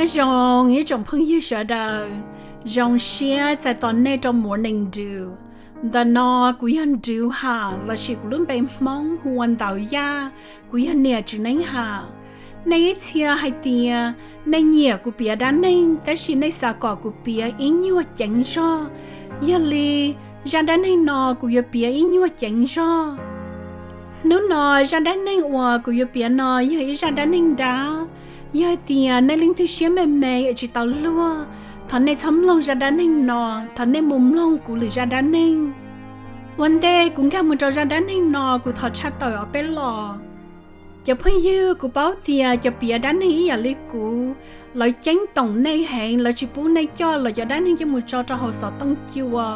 Zoo ib tsoom phooj ywg sawv daws, zoo siab txais tos nej rau Morning Dew. Ntawm no kuv yog Dew Ham lossis kuv lub npe Hmoob hu ua Ntawv Yaj, kuv yog niam Tswv Neeb Ham. Nej ib txhia hais tias nej nyiam kuv piav dab neeg tab sis nej xav kom kuv piav ib nyuag ceev zog, yog li zaj dab neeg no kuv yuav piav ib nyuag ceev zog. Hnub no zaj dab neeg uas kuv yuav piav no yog ib zaj dab neeg dab. Yog hais tias nej leej twg siab me me es tsis tau luag, thov nej txhob mloog zaj dab neeg no, thov nej mus mloog kuv lwm zaj dab neeg. Ua ntej kuv nkag mus rau zaj dab neeg no, kuv thov tshaj tawm ob peb los. Cov phooj ywg, kuv paub tias cov piav dab neeg ib yam li kuv, lawv ceeb toom nej heev, lawv tsis pub nej coj lawv cov dab neeg coj mus tso rau hauv xov tooj cua.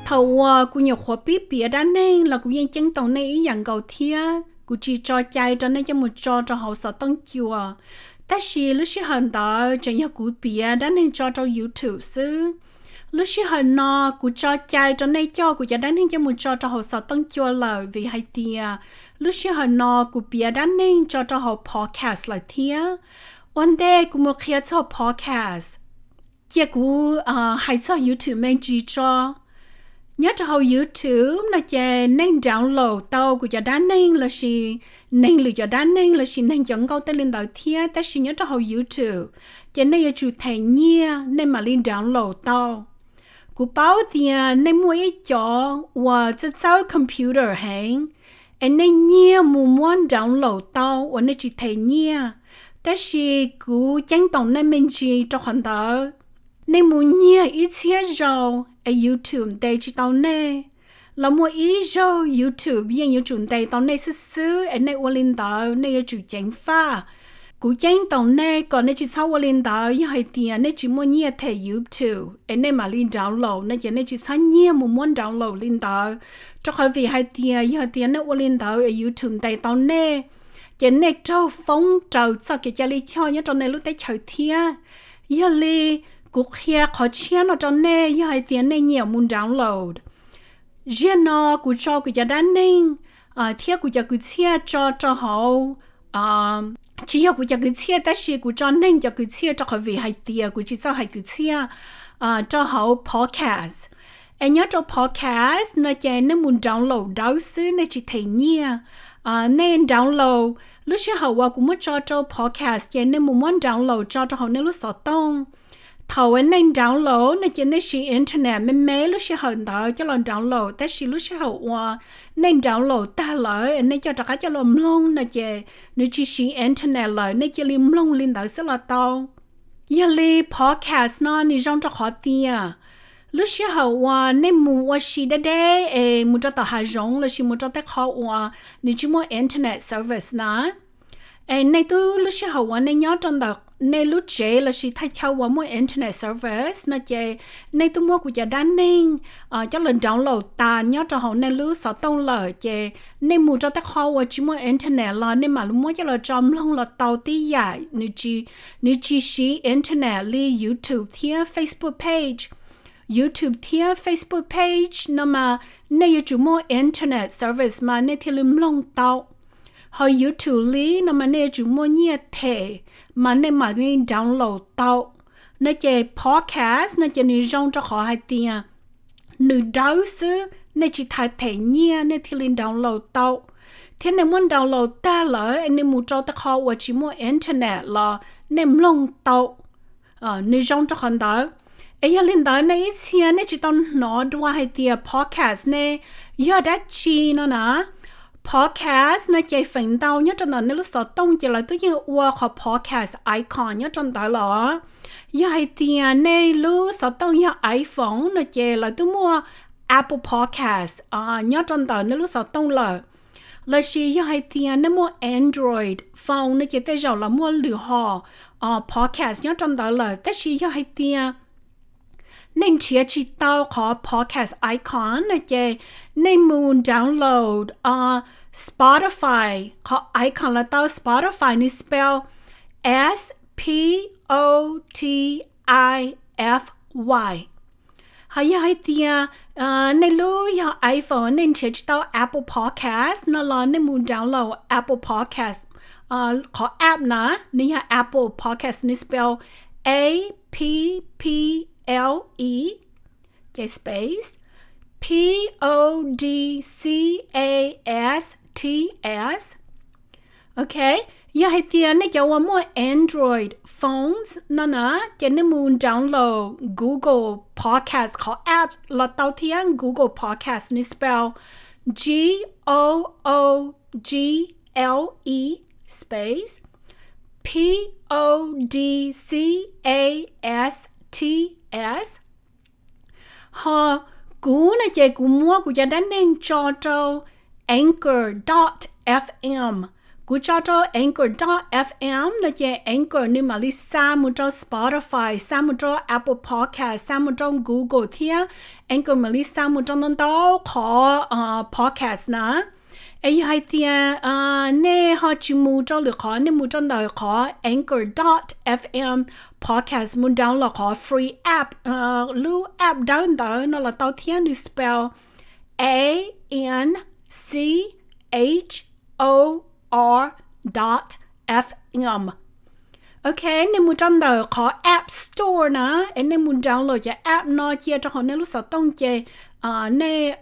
Thaum uas kuv nyuam qhuav pib piav dab neeg los kuv yeej ceeb toom nej ib yam nkaus thiab, kuv tsis tso cai rau nej coj mus tso rau hauv xov tooj cua. Tab sis lub sij hawm ntawd tseem yog kuv piav dab neeg tso rau YouTube xwb. Lub sij hawm no kuv tso cai rau nej coj kuv cov dab neeg coj mus tso rau hauv xov tooj cua lawm vim hais tias lub sij hawm no kuv piav dab neeg tso rau hauv podcast lawm thiab. Ua ntej kuv mus qhia txog podcast, cia kuv hais txog YouTube me ntsis tso. Nyob rau hauv YouTube no ces nej download tau kuv cov dab neeg lossis neeg lwm cov dab neeg lossis neeg cov nkauj tej li ntawd thiab, tab sis nyob rau hauv YouTube ces nej yuav tsum them nyiaj nej mam li download tau. Kuv paub tias nej muaj ib cov uas txawj txawj computer heev, es nej nyiag mus muab download tau uas nej tsis them nyiaj. Tab sis kuv ceeb toom nej me ntsis rau qhov ntawd. Nej mus nyiag ib txhiab zaus es YouTube ntes tsis tau nej, los muaj ib zaug YouTube yeej yuav tsum ntes tau nej xwb xwb, es nej ua li ntawd nej yuav tsum ceev faj. Kuv ceeb toom nej kom nej tsis txhob ua li ntawd. Yog hais tias nej tsis muaj nyiaj them YouTube es nej mam li download no ces nej tsis txhob nyiag mus muab download li ntawd, rau qhov vim hais tias yog tias nej ua li ntawd es YouTube ntes tau nej, ces nej raug foob raws txoj kev cai lij choj nyob rau nej lub teb chaws thiab. Yog li kuv qhia qhov tshiab no rau nej, yog hais tias nej nyiam mus download, ziag no kuv tso kuv cov dab neeg thiab kuv cov kwv txhiaj tso rau hauv, tsis yog kuv cov kwv txhiaj tab sis kuv tso neeg cov kwv txhiaj rau qhov vim hais tias kuv tsis txawj hais kwv txhiaj, rau hauv podcast. Es nyob rau podcast no ces nej mus download dawb xwb, nej tsis them nyiaj. Nej download, lub sij hawm uas kuv muab tso rau podcast ces nej mus muab download tso rau hauv nej lub xov tooj. Thaum uas nej download no ces nej siv internet me me lub sij hawm ntawd coj los download, tab sis lub sij hawm uas nej download tag lawm nej coj rov qab coj los mloog no ces nws tsis siv internet lawm, nej cia li mloog li ntawd xwb los tau. Yog li podcast no nws zoo rau qhov tias lub sij hawm uas nej mus ua si deb deb es mus rau tom hav zoov lossis mus rau tej qhov uas nws tsis muaj internet service na, es nej twb lub sij hawm uas nej nyob rau ntawm nej lub tsev lossis thaj chaw uas muaj internet service no ces nej twb muab kuv cov dab neeg coj los download tas nyob rau hauv nej lub xov tooj lawm, ces nej mus rau tej qhov uas tsis muaj internet los nej mam li muab coj los tso mloog los tau tib yam. Nws tsis siv internet li YouTube thiab Facebook page. YouTube thiab Facebook page no mas nej yuav tsum muaj internet service mas nej thiaj li mloog tau. Ho YouTube li no mas nej yuav tsum muaj nyiaj them mas nej mam li download tau. No ces podcast no ces nws zoo rau qhov hais tias nws dawb xwb, nej tsis tas them nyiaj nej thiaj li download tau. Thiab nej muab download tag lawm es nej mus rau tej qhov uas tsis muaj internet los nej mloog tau. Nws zoo rau qhov ntawd. Es yog li ntawd nej ib txhia nej tsis tau hnov dua hais tias podcast ne yog dab tsi no na. Podcast no ces feem ntau nyob rau ntawm nej lub xov tooj ces lawv twb yeej ua qhov podcast icon nyob rau ntawd los. Yog hais tias nej lub xov tooj yog iPhone no ces lawv twb muaj Apple Podcast nyob rau ntawm nej lub xov tooj lawm. Lossis yog hais tias nej muaj Android phone no ces tej zaum los muaj lwm hom podcast nyob rau ntawd lawm. Tab sis yog hais tias nej nrhiav tsis tau qhov podcast icon no ces nej mus download Spotify, qhov icon los tau. Spotify nws spell S P O T I F Y. Ho yog hais tias nej lub yog iPhone nej nrhiav tsis tau Apple Podcast no los nej mus download Apple Podcast, qhov app na, nws yog Apple Podcast, nws spell A P P L E, ces space, P O D C A S T S. Ok, yog hais tias nej cov uas muaj Android phones no na, ces nej mus download Google Podcast qhov app los tau thiab. Google Podcast nws spell G O O G L E space P O D C A S T S. Ho kuv no ces kuv muab kuv cov dab neeg tso rau Anchor dot F M. Kuv tso rau Anchor dot F M no ces Anchor nws mam li xa mus rau Spotify, xa mus rau Apple Podcast, xa mus rau Google thiab Anchor mam li xa mus rau ntau ntau qhov podcast na. Es yog hais tias nej ho tsis mus rau lwm qhov, nej mus rau ntawm qhov Anchor dot F M podcast mus download qhov free app, lub app dawb ntawd no los tau thiab, nws spell A N C H O R dot F M. Ok, nej mus rau ntawm qhov App Store na, es nej mus download cov app no cia rau hauv nej lub xov tooj ces nej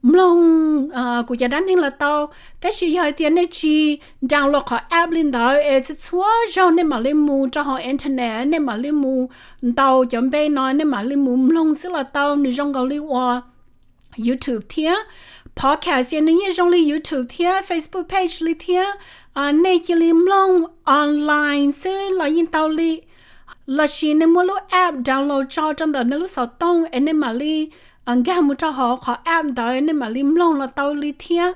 mloog kuv cov dab neeg los tau. Tab sis yog hais tias nej tsis download qhov app li ntawd es txhua txhua zaug nej mam li mus rau hauv internet, nej mam li mus ntaus cov npe no, nej mam li mus mloog xwb los tau. Nws zoo nkaus li uas YouTube thiab. Podcast ces nws yeej zoo li YouTube thiab Facebook page li thiab. Nej cia li mloog online xwb los yeej tau li. Lossis nej muab lub app download tso rau ntawm nej lub xov tooj es nej mam li nkag mus rau hauv qhov app ntawd nej mam li mloog los tau li thiab.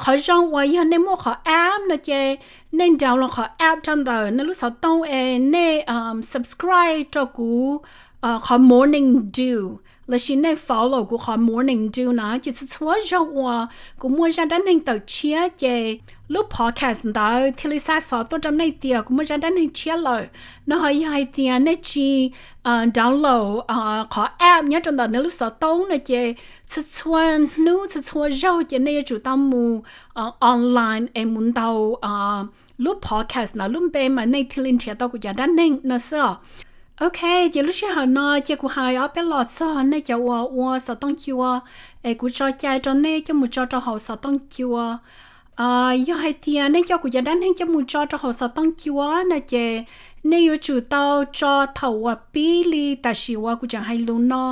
Qhov zoo uas yog nej muaj qhov app no ces nej download qhov app rau ntawm nej lub xov tooj es nej subscribe rau kuv qhov Morning Dew, lossis nej follow kuv qhov Morning Dew na, ces txhua txhua zaug uas kuv muaj zaj dab neeg tawm tshiab ces lub podcast ntawd thiaj li xa xov tuaj rau nej tias kuv muaj zaj dab neeg tshiab lawm. No ho yog hais tias nej tsis download qhov app nyob rau ntawm nej lub xov tooj no ces txhua txhua hnub txhua txhua zaug ces nej yuav tsum tau mus online es mus ntaus lub podcast ntawd lub npe mas nej thiaj li nrhiav tau kuv cov dab neeg no xwb os. Ok, ces lub sij hawm no ces kuv hais ob peb los txog nej cov uas ua xov tooj cua, es kuv tso cai rau nej coj mus tso rau hauv xov tooj cua. Yog hais tias nej coj kuv cov dab neeg coj mus tso rau hauv xov tooj cua no ces nej yuav tsum tau tso thaum uas pib li tam sim uas kuv tseem hais lus no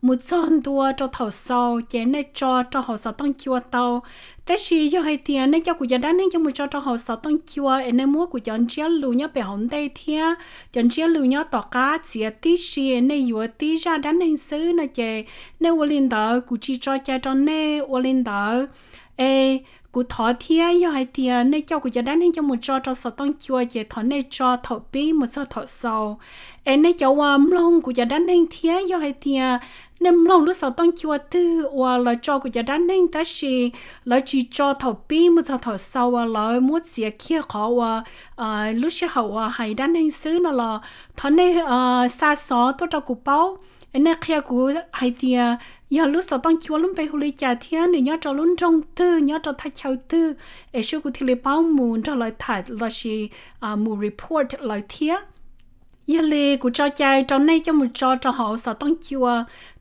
mus txog ntua rau thaum xaus ces nej tso rau hauv xov tooj cua tau. Tab sis yog hais tias nej coj kuv cov dab neeg coj mus tso rau hauv xov tooj cua es nej muab kuv cov ntsiab lus nyob pem hauv ntej thiab cov ntsiab lus nyob tom qab txiav tib si, nej yuav tib zaj dab neeg xwb no ces nej ua li ntawd kuv tsis tso cai rau nej ua li ntawd. Es kuv thov thiab yog hais tias nej coj kuv cov dab neeg coj mus tso rau xov tooj cua ces thov nej tso thaum pib mus txog thaum xaus. Es nej cov uas mloog kuv cov dab neeg thiab yog hais tias nej mloog lub xov tooj cua twg uas lawv tso kuv cov dab neeg tab sis lawv tsis tso thaum pib mus txog thaum xaus uas lawv muab txiav kiag qhov uas lub sij hawm uas hais dab neeg xwb no los thov nej xa xov tuaj rau kuv paub. Es nej qhia kuv hais tias yog lub xov tooj cua lub npe hu li cas thiab nws nyob rau lub nroog twg, nyob rau thaj chaw twg, es seb kuv thiaj li paub mus nrog lawv tham lossis mus report lawv thiab. Yog li kuv tso cai rau nej coj mus tso rau hauv xov tooj cua,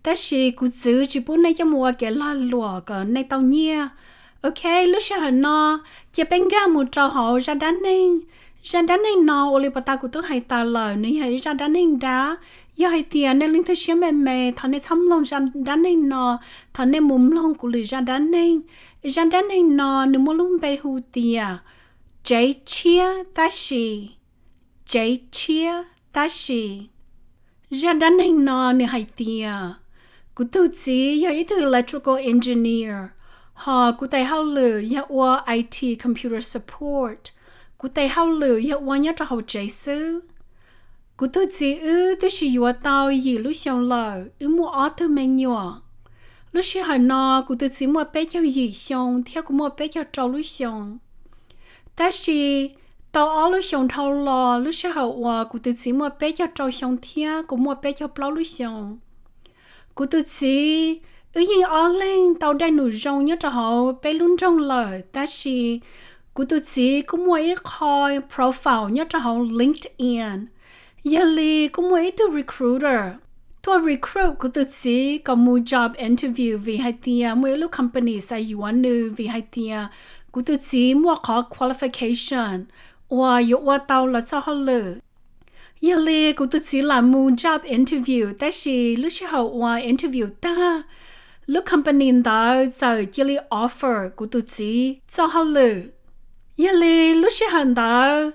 tab sis kuv txwv tsis pub nej coj mus ua kev lag luam kom nej tau nyiaj. Ok, lub sij hawm no cia peb nkag mus rau hauv zaj dab neeg. Zaj dab neeg no ua li puas tas kuv twb hais tas lawm, nws yog ib zaj dab neeg dab. Yog hais tias nej leej twg siab me me, thov nej txhob mloog zaj dab neeg no, thov nej mus mloog kuv lwm zaj dab neeg. Zaj dab neeg no nws muaj lub npe hu tias Tsev Tshiab Tab Sis. Tsev Tshiab Tab Sis. Zaj dab neeg no nws hais tias kuv tus txiv yog ib tug electrical engineer, hos kuv tes hauj lwm yog ua I T computer support. Kuv tes hauj lwm yog ua nyob rau hauv tsev xwb. Kuv tus txiv wb twb sib yuav tau yim lub xyoo lawm, wb muaj ob tug me nyuam. Lub sij hawm no kuv tus txiv muaj peb caug yim xyoo thiab kuv muaj peb caug rau lub xyoo. Tab sis tau ob lub xyoo dhau los, lub sij hawm uas kuv tus txiv muaj peb caug rau xyoo thiab kuv muaj peb caug plaub lub xyoo, kuv tus txiv, wb yeej ob leeg tau dej num zoo nyob rau hauv peb lub nroog lawm, tab sis kuv tus txiv kuj muaj ib qho profile nyob rau hauv LinkedIn. Yog li kuj muaj ib tug recruiter tuaj recruit kuv tus txiv kom mus job interview vim hais tias muaj ib lub company xav yuav nws vim hais tias kuv tus txiv muaj qhov qualification uas yuav ua tau lawv txoj hauj lwm. Yog li kuv tus txiv lam mus job interview, tab sis lub sij hawm uas interview tag, lub company ntawd txawm cia li offer kuv tus txiv txoj hauj lwm. Yog li lub sij hawm ntawd,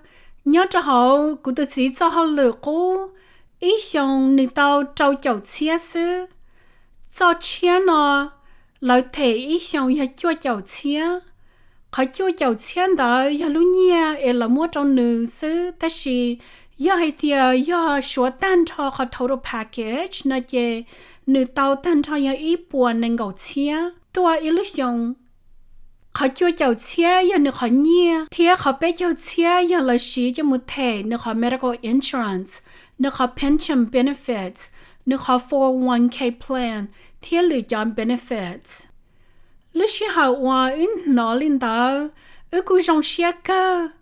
nyob rau hauv kuv tus txiv txoj hauj lwm qub, ib xyoos nws tau rau caum txhiab xwb. Txoj tshiab no lawv them ib xyoos yog cuaj caum txhiab. Qhov cuaj caum txhiab ntawd yog lub nyiaj es lawv muab rau nws xwb, tab sis yog hais tias yog suav tag nrho qhov total package no ces nws tau tag nrho yog ib puas nees nkaum txhiab tuaj ib lub xyoos. Qhov cuaj caum txhiab yog nws qhov nyiaj, thiab qhov peb caug txhiab yog lawv siv coj mus them nws qhov medical insurance, nws qhov pension benefits, nws qhov four oh one k plan, thiab lwm cov benefits. Lub sij hawm uas wb hnov li ntawd, wb kuj zoo siab kawg.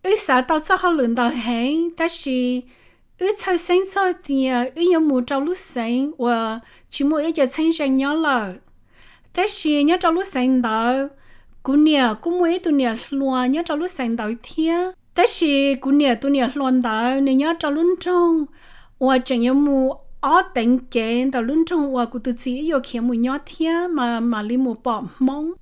Wb xav tau txoj hauj lwm ntawd heev, tab sis wb txhawj xeeb txog tias wb yuav mus rau lub xeev uas tsis muaj ib co txheeb ze nyob lawm. Tab sis nyob rau lub xeev ntawd, kuv niam kuj muaj ib tug niam hluas nyob rau lub xeev ntawd thiab. Tab sis kuv niam tus niam hluas ntawd nws nyob rau lub nroog uas tseem yuav mus ob teev kev ntawm lub nroog uas kuv tus txiv wb yuav khiav mus nyob thiab mas mam li mus pom Hmoob.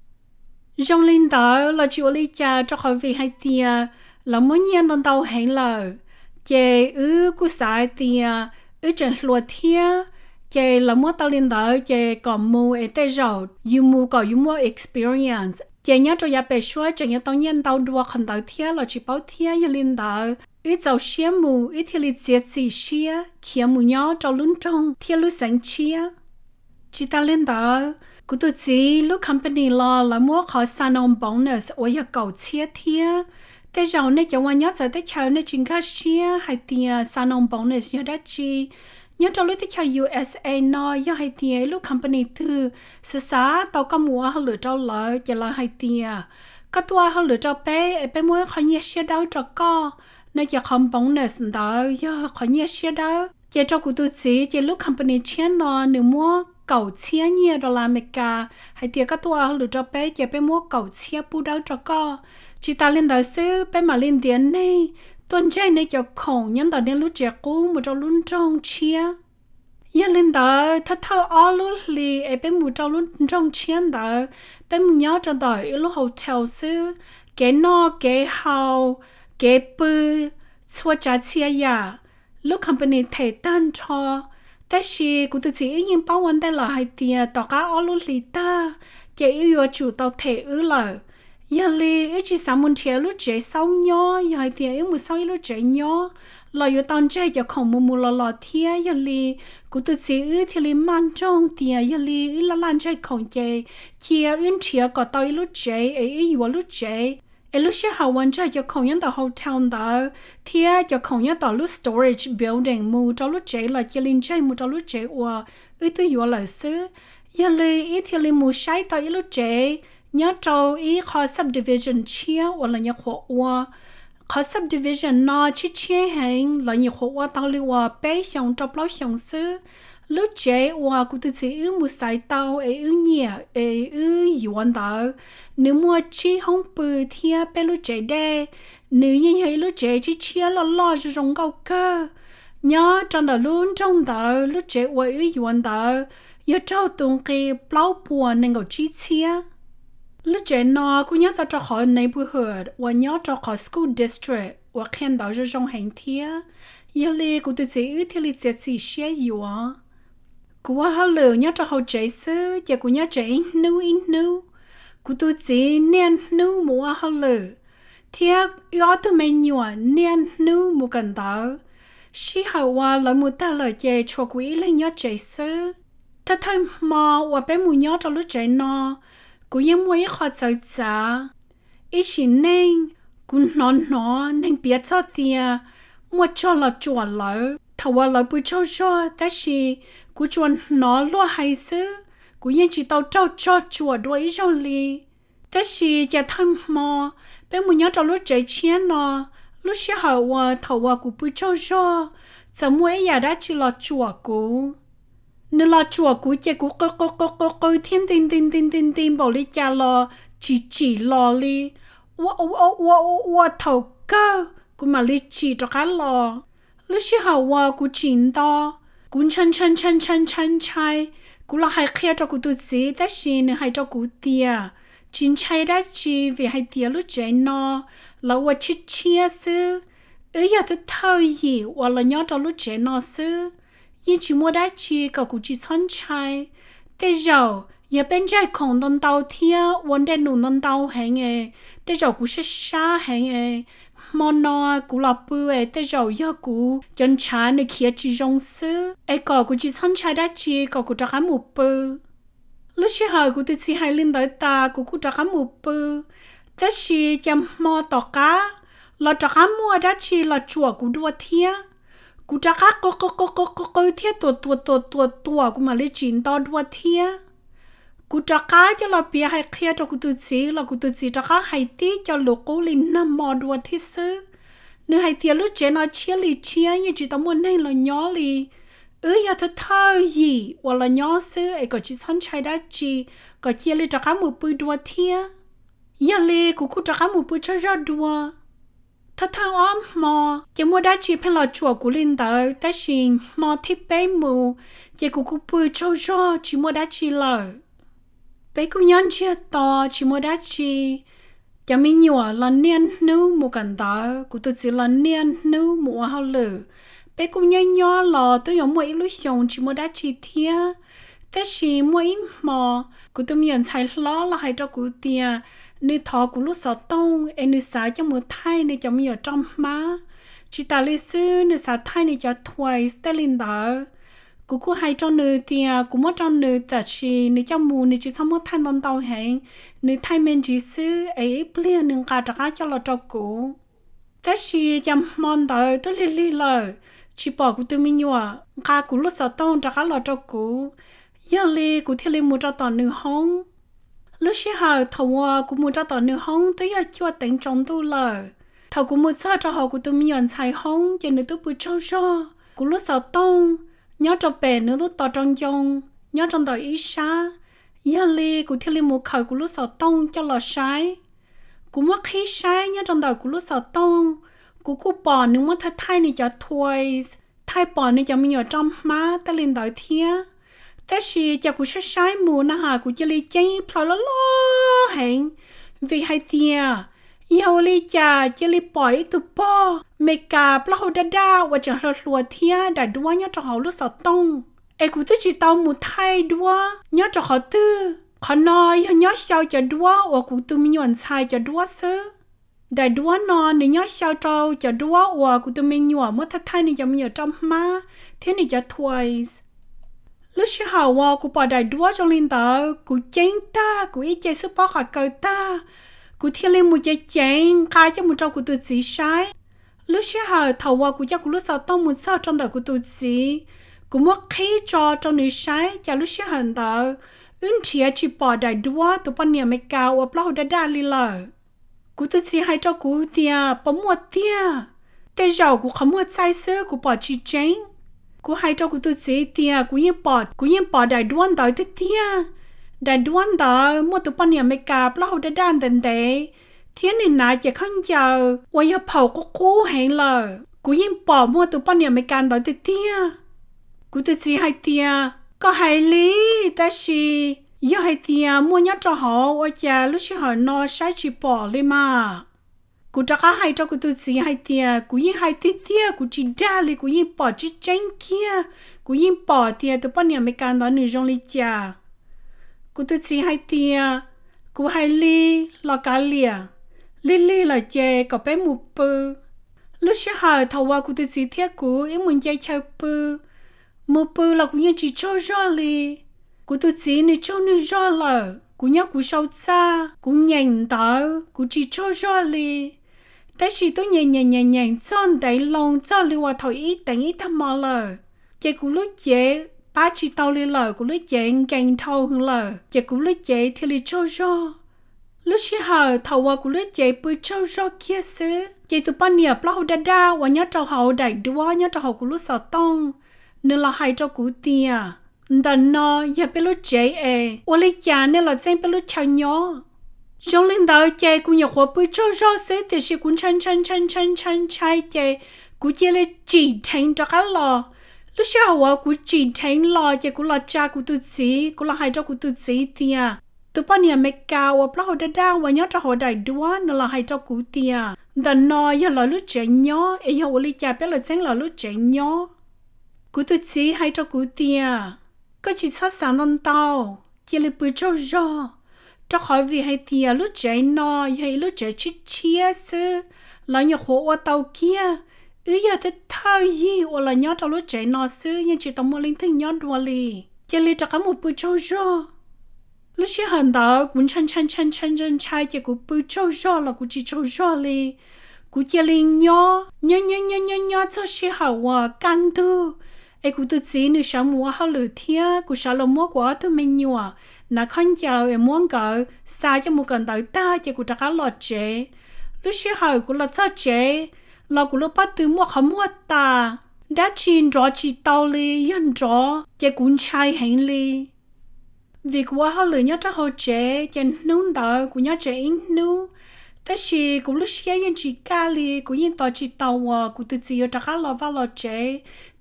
Zoo li ntawd los tsis ua li cas, rau qhov vim hais tias lawv muab nyiaj ntau ntau heev lawm, ces wb kuj xav hais tias wb tseem hluas thiab, ces lawv muab tau li ntawd ces kom mus es tej zaum yus mus kom yus muaj experience, ces nyob rau yav pem suab tseem yuav tau nyiaj ntau dua qhov ntawd thiab los tsis paub thiab. Yog li ntawd wb txaus siab mus, wb thiaj li txiav txim siab khiav mus nyob rau lub nroog thiab lub xeev tshiab. Tsis tas li ntawd, kuv tus txiv lub company los lawv muab qhov sign-on bonus uas yog kaum txhiab thiab. Tej zaum nej cov uas nyob txawv teb chaws nej tsis nkag siab hais tias sign-on bonus yog dab tsi. Nyob rau lub teb chaws U S A no, yog hais tias ib lub company twg xav xav tau koj mus ua hauj lwm rau lawv, ces lawv hais tias, koj tuaj ua hauj lwm rau peb es peb muab qhov nyiaj siab dawb rau koj, no ces qhov bonus ntawd yog qhov nyiaj siab dawb. Ces rau kuv tus txiv ces lub company tshiab no nws muab kaum txhiab nyiaj dollar Amelikas, hais tias koj tuaj ua hauj lwm rau peb ces peb muab kaum txhiab pub dawb rau koj. Tsis tas li ntawd xwb, peb mam li ntiav nej tuaj ntseg nej cov khoom nyob ntawm nej lub tsev qub mus rau lub nroog tshiab. Yog li ntawd, thawj thawj ob lub hlis es peb mus rau lub nroog tshiab ntawd, peb mus nyob rau ntawm ib lub hotel xwb. Kev noj kev haus, kev pw, txhua tsav txhia yam, lub company them tag nrho. Tab sis kuv tus txiv wb yeej paub ua ntej lawm hais tias tom qab ob lub hlis tag, ces wb yuav tsum tau them wb lawm. Yog li wb tsis xav mus nrhiav lub tsev xauj nyob, yog hais tias wb mus xauj ib lub tsev nyob los yuav tau ntseg cov khoom mus mus los los thiab. Yog li kuv tus txiv wb thiaj li maj nroog tias yog li wb laj laj ntseg khoom ces cia wb nrhiav kom tau ib lub tsev es wb yuav lub tsev. Es lub sij hawm uas ntseg cov khoom nyob ntawm hotel ntawd thiab cov khoom nyob tom lub storage building mus rau lub tsev los cia li ntseg mus rau lub tsev uas wb twb yuav lawm xwb. Yog li wb thiaj li mus saib tau ib lub tsev nyob rau ib qho subdivision tshiab uas lawv nyuam qhuav ua. Qhov subdivision no tshiab tshiab heev, lawv nyuam qhuav ua tau li uas peb xyoos rau plaub xyoos xwb. Lub tsev uas kuv tus txiv wb mus xaiv tau es wb nyiam es wb yuav ntawd, nws muaj tsib hoob pw thiab peb lub tsev dej. Nws yeej yog ib lub tsev tshiab tshiab loj loj zoo zoo nkauj kawg. Nyob rau ntawm lub nroog ntawd, lub tsev uas wb yuav ntawd yog raug tus nqi plaub puas nees nkaum tsib txhiab. Lub tsev no kuj nyob tau rau qhov neighborhood uas nyob rau qhov school district uas qhia ntawv zoo zoo heev thiab. Yog li kuv tus txiv wb thiaj li txiav txim siab yuav. Kuv ua hauj lwm nyob rau hauv tsev xwb ces kuv nyob tsev ib hnub ib hnub. Kuv tus txiv niaj hnub mus ua hauj lwm, thiab wb ob tug me nyuam niaj hnub mus kawm ntawv. Sij hawm uas lawv mus tag lawm ces tshuav kuv ib leeg nyob tsev xwb. Thawj thawj hmo uas peb mus nyob rau lub tsev no, kuv yeej muaj ib qho txawv txav. Ib sim neej, kuv hnov hnov neeg piav txog tias muaj tsog los tsuam lawv thaum uas lawv pw tsaug zog, tab sis kuv tsuas hnov luag hais xwb, kuv yeej tsis tau raug tsog tsuam dua ib zaug li. Tab sis cas thawj hmo peb mus nyob rau lub tsev tshiab no, lub sij hawm uas thaum uas kuv pw tsaug zog, txawm muaj ib yam dab tsi los tsuam kuv. Nws los tsuam kuv ces kuv qw qw qw qw qw thiab nti nti nti nti nti npaum li cas los tsis tsim los li. Ua ua ua ua ua thaum kawg kuv mam li tsim rov qab los. Lub sij hawm uas kuv tsim nto, kuv ntshai ntshai ntshai ntshai ntshai ntshai. Kuv los hais qhia rau kuv tus txiv tab sis nws hais rau kuv tias tsis ntshai dab tsi vim hais tias lub tsev no lawv ua tshiab tshiab xwb. Wb yog thawj thawj yim uas los nyob rau lub tsev no xwb, yeej tsis muaj dab tsi kom kuv tsis txhob ntshai. Tej zaum yog peb ntsaj khoom ntau ntau thiab ua nrej num ntau ntau heev es tej zaum kuv sab sab heev es hmo no kuv los pw es tej zaum yog kuv cov ntshav nws khiav tsis zoo xwb es kom kuv tsis txhob ntshai dab tsi kom kuv rov qab mus pw. Lub sij hawm kuv tus txiv hais li ntawd tas kuv kuj rov qab mus pw. Tab sis cas hmo tom qab los rov qab muaj dab tsi los tsuam kuv dua thiab. Kuv rov qab qw qw qw qw qw qw thiab tuam tuam tuam tuam tuam kuv mam li tsim nto dua thiab. Kuv rov qab coj los piav hais qhia rau kuv tus txiv los kuv tus txiv rov qab hais tib co lus qub li nag hmo dua thiab xwb. Nws hais tias lub tsev no tshiab li tshiab yeej tsis tau muaj neeg los nyob li. Wb yog thawj thawj yim uas los nyob xwb es kom tsis txhob ntshai dab tsi, kom cia li rov qab mus pw dua thiab. Yog li kuv kuj rov qab mus pw tsaug zog dua. Thawj thawj ob hmo ces muaj dab tsi pheej los tsuam kuv li ntawd tab sis hmo thib peb mus ces kuv kuj pw tsaug zog tsis muaj dab tsi lawm. Peb kuj nyob ntsiag to tsis muaj dab tsi. Cov me nyuam los niaj hnub mus kawm ntawv, kuv tus txiv los niaj hnub mus ua hauj lwm. Peb kuj nyob nyob los twb yuav muaj ib lub xyoos tsis muaj dab tsi thiab. Tab sis muaj ib hmo kuv tus me nyuam ntxhais hlob los hais rau kuv tias nws thov kuv lub xov tooj es nws xav coj mus thaij nws cov me nyuam roj hmab. Tsis tas li xwb nws xav thaij nws cov toys tej li ntawd. Kuv kuj hais rau nws tias kuv muab rau nws tab sis nws coj mus nws tsis txhob muab thaij ntau ntau heev, nws thaij me ntsis xwb es ib pliag nws nqa rov qab coj los rau kuv. Tab sis cas hmo ntawd twb lig lig lawm, tsis pom kuv tus me nyuam nqa kuv lub xov tooj rov qab los rau kuv. Yog li kuv thiaj li mus rau tom nws hoob. Lub sij hawm thaum uas kuv mus rau tom nws hoob twb yog cuaj teev tsaus ntuj lawm. Thaum kuv mus txog rau hauv kuv tus me nyuam ntxhais hoob ces nws twb pw tsaug zog. Kuv lub xov tooj nyob rau pem nws lub tos rau ncoo, nyob rau ntawm ib sab. Yog li kuv thiaj li mus khaws kuv lub xov tooj coj los saib. Kuv muab qhib saib nyob rau ntawm kuv lub xov tooj, kuv kuj pom nws muab thaij thaij nws cov toys, thaij pom nws cov me nyuam roj hmab tej li ntawd thiab. Tab sis cas kuv saib saib mus na has kuv cia li ceeb ib plhaw loj loj heev, vim hais tias yog ua li cas cia li pom ib tug pog Meskas plaub hau daj daj uas tseem hluas hluas thiab daim duab nyob rau hauv lub xov tooj. Es kuv twb tsis tau mus thaij duab nyob rau qhov twg, qhov no yog nyob xyaw cov duab uas kuv tus me nyuam ntxhais cov duab xwb. Daim duab no nws nyob xyaw rau cov duab uas kuv tus me nyuam muab thaij thaij nws cov me nyuam roj hmab thiab nws cov toys. Lub sij hawm uas kuv pom daim duab zoo li ntawd kuv ceeb tag, kuv ib ce xub pob qhov kaw tag, kuv thiaj li mus ceev ceev nqa coj mus rau kuv tus txiv saib. Lub sij hawm thaum uas kuv coj kuv lub xov tooj mus txog rau ntawm kuv tus txiv, kuv muab qhib tso rau nws saib cas lub sij hawm ntawd wb nrhiav tsis pom daim duab tus poj niam Meskas uas plaub hau daj daj li lawm. Kuv tus txiv hais rau kuv tias puas muaj tiag, tej zaum kuv qhov muag txaij xwb kuv pom tsis tseeb. Kuv hais rau kuv tus txiv tias kuv yeej pom, kuv yeej pom daim duab ntawd tiag tiag. Daim duab ntawd muaj tus poj niam Meskas plaub hau daj daj ntev ntev thiab nws hnav cev khaub ncaws uas yog phaum qub qub heev lawm. Kuv yeej pom muaj tus poj niam Meskas ntawd tiag tiag. Kuv tus txiv hais tias koj hais li, tab sis yog hais tias muaj nyob rau hauv ua cas lub sij hawm no saib tsis pom li mas? Kuv rov qab hais rau kuv tus txiv hais tias kuv yeej hais tiag tiag, kuv tsis dag li, kuv yeej pom tseeb tseeb kiag, kuv yeej pom tias tus poj niam Meskas ntawd nws zoo li cas. Kuv tus txiv hais tias kuv hais li los kav liam, lig lig lawm ces kom peb mus pw. Lub sij hawm thaum uas kuv tus txiv thiab kuv wb mus nce chaw pw, mus pw los kuv yeej tsis tsaug zog li. Kuv tus txiv nws tsaug nws zog lawm, kuv nyob kuv sau txaj, kuv nyeem ntawv, kuv tsis tsaug zog li. Tab sis twb nyeem nyeem nyeem nyeem txog ntev loo txog li uas thaum ib teev ib tag hmo lawm, ces kuv lub cev pab tsis tau li lawm, kuv lub cev nkees dhau heev lawm, ces kuv lub cev thiaj li tsaug zog. Lub sij hawm thaum uas kuv lub cev pw tsaug zog kiag xwb, ces tus poj niam plaub hau daj daj uas nyob rau hauv daim duab nyob rau hauv kuv lub xov tooj, nws los hais rau kuv tias, ntawm no yog peb lub tsev es ua li cas nej los txeeb peb lub chaw nyob? Zoo li ntawd ces kuv nyuam qhuav pw tsaug zog xwb, tiam sis kuv ntshai ntshai ntshai ntshai ntshai ntshai ces kuv cia li tsim dheev rov qab los. Lub sij hawm uas kuv tsim dheev los ces kuv los tsa kuv tus txiv, kuv los hais rau kuv tus txiv tias, tus poj niam Amelikas uas plaub hau daj daj uas nyob rau hauv daim duab, nws los hais rau kuv tias ntawm no yog lawv lub tsev nyob es yog ua li cas peb los txeeb lawv lub tsev nyob. Kuv tus txiv hais rau kuv tias, koj tsis txhob xav ntau ntau, cia li pw tsaug zog, rau qhov vim hais tias lub tsev no yog ib lub tsev tshiab tshiab xwb, lawv nyuam qhuav ua tau kiag, wb yog thawj thawj yig uas los nyob rau lub tsev no xwb, yeej tsis tau muaj leej twg nyob dua li, cia li rov qab mus pw tsaug zog. Lub sij hawm ntawd kuv ntshai ntshai ntshai ntshai ntshai ntshai ces kuv pw tsaug zog los kuv tsis tsaug zog li. Kuv cia li nyob nyob nyob nyob nyob nyob txog sij hawm uas kaj ntug, es kuv tus txiv nws sawv mus ua hauj lwm thiab kuv sawv los muab kuv ob tug me nyuam hnav khaub ncaws es muab nkawd xa coj mus kawm ntawv tag ces kuv rov qab los tsev. Lub sij hawm kuv los txog tsev los kuv lub pob tw muaj qhov muag tas, dab tsi nrov tsis tau li, yog nrov ces kuv ntshai heev li. Vim kuv ua hauj lwm nyob rau hauv tsev ces hnub ntawd kuv nyob tsev ib hnub, tab sis kuv lub siab yeej tsis kaj li, kuv yeej tos tsis tau uas kuv tus txiv yuav rov qab los vaj los tsev,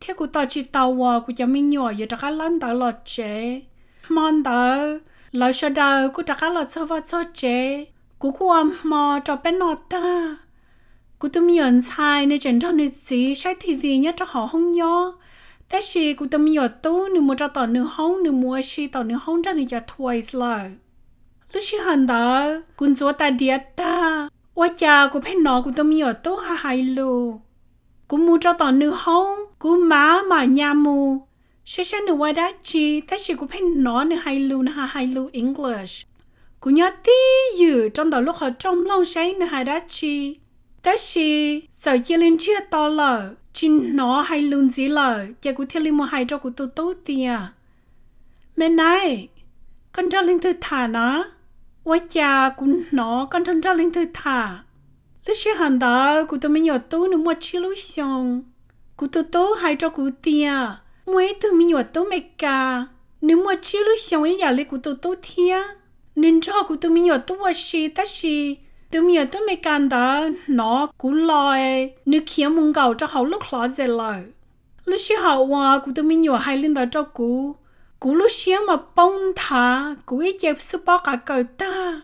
thiab kuv tos tsis tau uas kuv cov me nyuam yuav rov qab lawb ntawv los tsev. Hmo ntawd lawv sawv daws kuj rov qab los txog vaj txog tsev, kuv kuj ua hmo rau peb noj tag. Kuv tus me nyuam ntxhais nws tseem nrog nws txiv saib T V nyob rau hauv hoob nyob, tab sis kuv tus me nyuam tub nws mus rau tom nws hoob, nws mus ua si tom nws hoob nrog nws cov toys lawm. Lub sij hawm ntawd kuv ntxuav tais diav tag, ua cas kuv pheej hnov kuv tus me nyuam tub hais hais lus. Kuv mus rau tom nws hoob, kuv mam mam nyas mus saib saib nws ua dab tsi, tab sis kuv pheej hnov nws hais lus, nws hais hais lus English. Kuv nyob tib ywm rau ntawm lub qhov rooj mloog saib nws hais dab tsi, tab sis txawm cia li ntsiag to lawm, tsis hnov hais lus ntxiv lawm, ces kuv thiaj li mus hais rau kuv tus tub tias, me nab, koj nrog leej twg tham na? Ua cas kuv hnov koj nrog nrog leej twg tham? Lub sij hawm ntawd kuv tus me nyuam tub nws muaj tsib lub xyoo. Kuv tus tub hais rau kuv tias muaj ib tug me nyuam tub Meskas, nws muaj tsib lub xyoo ib yam li kuv tus tub thiab. Nws nrog kuv tus me nyuam tub ua si, tab sis tus me nyuam tub Meskas ntawd hnov kuv los, nws khiav mus nkaum rau hauv lub closet lawm. Lub sij hawm uas kuv tus me nyuam hais li ntawd rau kuv, kuv lub siab mas poob nthav, kuv ib ce xub pob qav kaws tag.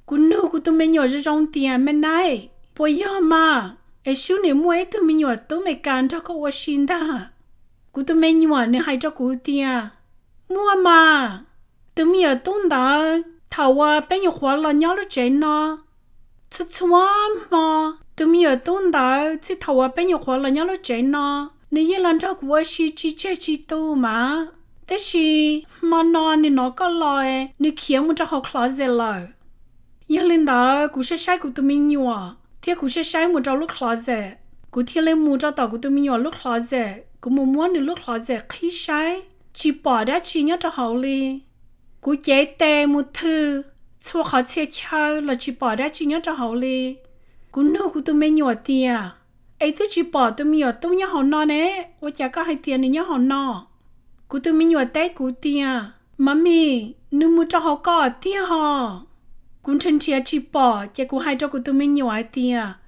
Kuv nug kuv tus me nyuam zoo zoo tias, me nab, puas yog mas, es sub nws muaj ib tug me nyuam tub Meskas nrog koj ua si ntag? Kuv tus me nyuam nws hais rau kuv tias, muaj mas, tus me nyuam tub ntawd thaum uas peb nyuam qhuav los nyob lub tsev no, txhua txhua hmo, tus me nyuam tub ntawd txij thaum uas peb nyuam qhuav los nyob lub tsev no, nws yeej los nrog kuv ua si tsis tseg tsis tu mas, tab sis hmo no nws hnov koj los, nws khiav mus rau hauv closet lawm. Yog li ntawd kuv saib saib kuv tus me nyuam thiab kuv saib saib mus rau lub closet, kuv thiaj li mus rau tom kuv tus me nyuam lub closet, kuv mus muab nws lub closet qhib saib, tsis pom dab tsi nyob rau hauv li. Kuv cev tes mus thwj txhua qhov txhia chaw los tsis pom dab tsi nyob rau hauv li. Kuv nug kuv tus me nyuam tias, es twb tsis pom tus me nyuam tub nyob hauv no ne, ua cas koj hais tias nws nyob hauv no? Kuv tus me nyuam teb kuv tias, mami, nws mus rau hauv ko tiag hos. Kuv nrhiav nrhiav tsis pom ces kuv hais rau kuv tus me nyuam hais tias,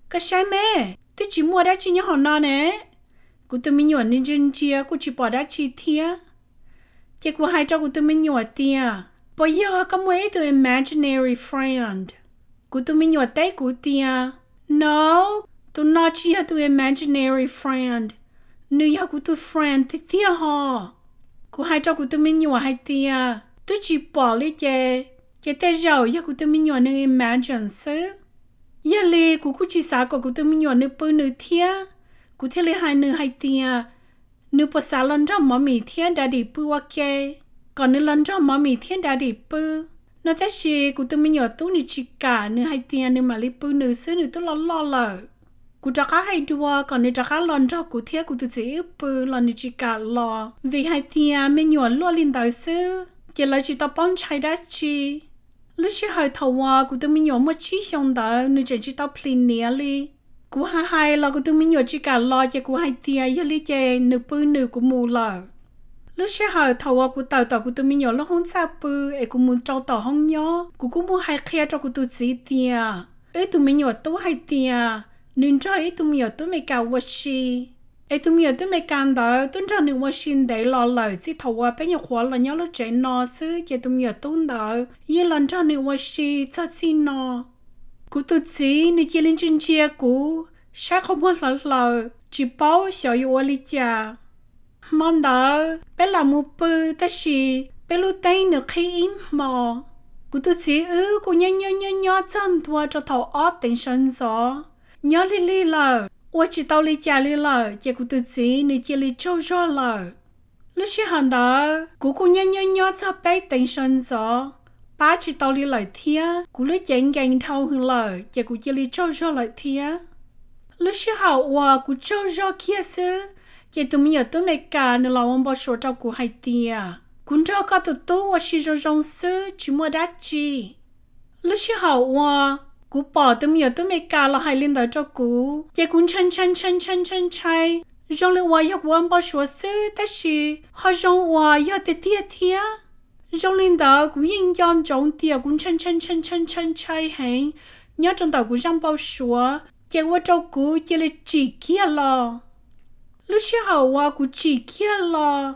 koj saib me, twb tsis muaj dab tsi nyob hauv no ne. Kuv tus me nyuam nws ntsia ntsia kuj tsis pom dab tsi thiab. Ces kuv hais rau kuv tus me nyuam tias, puas yog koj muaj ib tug imaginary friend? Kuv tus me nyuam teb kuv tias, no, tus no tsis yog tus imaginary friend, nws yog kuv tus friend tiag tiag hos. Kuv hais rau kuv tus me nyuam hais tias twb tsis pom li ces, ces tej zaum yog kuv tus me nyuam nws imagine xwb. Yog li kuv kuj tsis xav kom kuv tus me nyuam nws pw nws thiab, kuv thiaj li hais nws hais tias, nws puas xav los nrog mami thiab daddy pw ua ke, kom nws los nrog mami thiab daddy pw no, tab sis kuv tus me nyuam tub nws tsis kam, nws hais tias nws mam li pw nws xwb, nws twb loj loj lawm. Kuv rov qab hais dua kom nws rov qab los nrog kuv thiab kuv tus txiv wb pw los nws tsis kam los, vim hais tias me nyuam luaj li ntawd xwb ces lawv tsis tau paub ntshai dab tsi. Lub sij hawm thaum uas kuv tus me nyuam muaj tsib xyoo ntawd nws tseem tsis tau plis niam li. Kuv hais hais los kuv tus me nyuam tsis kam los ces kuv hais tias yog li ces nws pw nws, kuv mus lawm. Lub sij hawm thaum uas kuv tawm tom kuv tus me nyuam lub hoob txaj pw es kuv mus rau tom hoob nyob, kuv kuj mus hais qhia rau kuv tus txiv tias wb tus me nyuam tub hais tias nws nrog ib tug me nyuam tub Meskas ua si, es tus me nyuam tub Meskas ntawd twb nrog nws ua si ntev los lawm txij thaum uas peb nyuam qhuav los nyob lub tsev no xwb, ces tus me nyuam tub ntawd yeej los nrog nws ua si txog txij no. Kuv tus txiv nws cia li ntsia ntsia kuv, saib qhov muag hlaws hlaws tsis paub xyov yuav ua li cas. Hmo ntawd peb lam mus pw, tab sis peb lub teeb nws qhib ib hmo. Kuv tus txiv wb kuj nyob nyob nyob nyob txog ntua rau thaum ob teev sawv ntxov, nyob lig lig lawm ua tsis tau li cas li lawm, ces kuv tus txiv nws cia li tsaug zog lawm. Lub sij hawm ntawd kuv kuj nyob nyob nyob txog peb teev sawv ntxov, pab tsis tau li lawm thiab, kuv lub cev nkees dhau hwv lawm ces kuv cia li tsaug zog lawm thiab. Lub sij hawm uas kuv tsaug zog kiag xwb, ces tus me nyuam tub Meskas nws los ua npau suav rau kuv hais tias kuv nrog koj tus tub ua si zoo zoo xwb tsis muaj dab tsi. Lub sij hawm uas kuv pom tus me nyuam tub Meskas los hais li ntawd rau kuv ces kuv ntshai ntshai ntshai ntshai ntshai ntshai, zoo li uas yog kuv ua npau suav xwb tab sis ho zoo uas yog tiag tiag thiab. Zoo li ntawd kuv yeej nco ntsoov tias kuv ntshai ntshai ntshai ntshai ntshai ntshai heev nyob rau ntawm kuv zaj npau suav ces ua rau kuv cia li tsim kiag los. Lub sij hawm uas kuv tsim kiag los